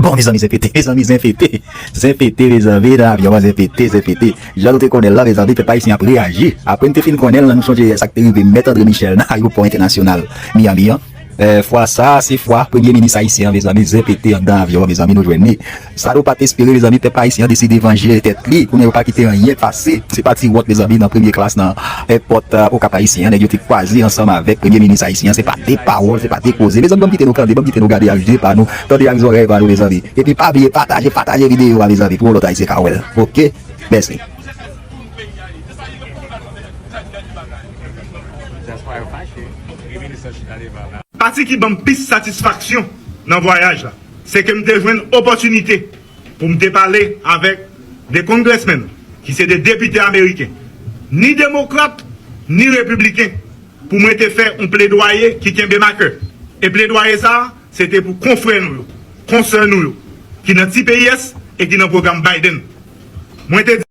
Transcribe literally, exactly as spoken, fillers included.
Bon, mezanmi, zen pete, mezanmi, zen pete. Zen pete, mezanmi, nan avyon an, zen pete, zen pete. Jan nou te konnen l lan, mezanmi, pèp ayisyen ap reyaji. Apre n te fin konnen l lan, nou sonje sa k te rive Mèt André Michel nan ayewopò entènasyonal Miami an. Eh, fwa sa, se fwa premye minis ayisyen an, mezanmi, zen pete anndan avyon an, mezanmi, nou jwenn li. Sa nou pa t espere, mezanmi, pèp ayisyen an deside vanje tèt li. Kounye a, yo pa kite anyen pase. Se pa ti wont, mezanmi, nan premye klas nan èpòt, eh, Okap Ayisyen an, nèg yo te kwaze ansanm avèk premye minis ayisyen an. Se pa de pawòl, se pa de koze. Mezanmi, ban m kite nou tande, ban m kite nou gade ak je pa nou, tande ak zòrèy pa nou, mezanmi. Epi pa bliye pataje, pataje videyo a, mezanmi, pou yon lòt ayisyen ka wè l. Oke? Mèsi. Pati ki ban m plis satisfaksyon nan vwayaj la, se ke m te jwenn opòtinite pou m te pale avèk de congressmen, ki se de depite ameriken, ni demokrat, ni repibliken, pou mwen te fè yon pledwaye ki kenbe m a kè. E pledwaye sa a, se te pou konfrè nou yo, konsè nou yo, ki nan T P S e ki nan pwogram Biden. Mwen te